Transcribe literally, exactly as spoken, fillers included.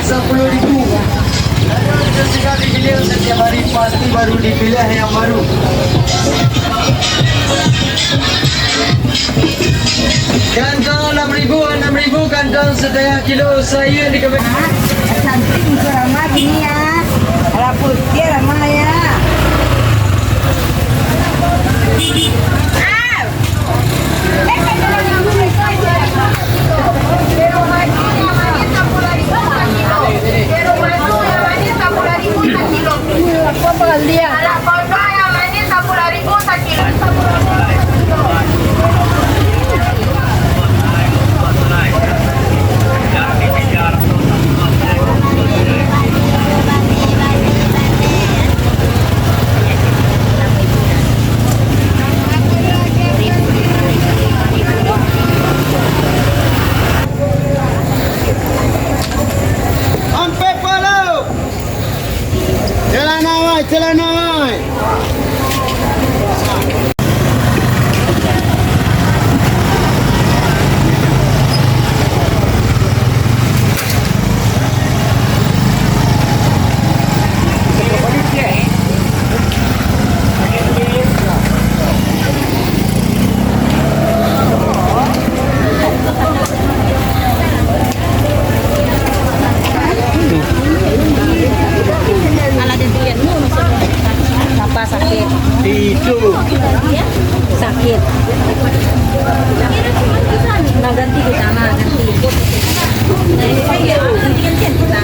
Sepuluh ribu. Sudah dipilih, setiap hari pasti baru dipilih yang baru. Kantong enam ribu, enam ribu kantong setengah kilo, sayur di kebun. Cantik muka Rama kini ya. Alah putih Rama ya. Ampek puluah. Celana wai, celana wai. Alah, dia dilihat dulu, maksudnya. Apa sakit? Itu. Sakit. Nah, ganti kita, nah, ganti. Ganti, ganti, ganti kita.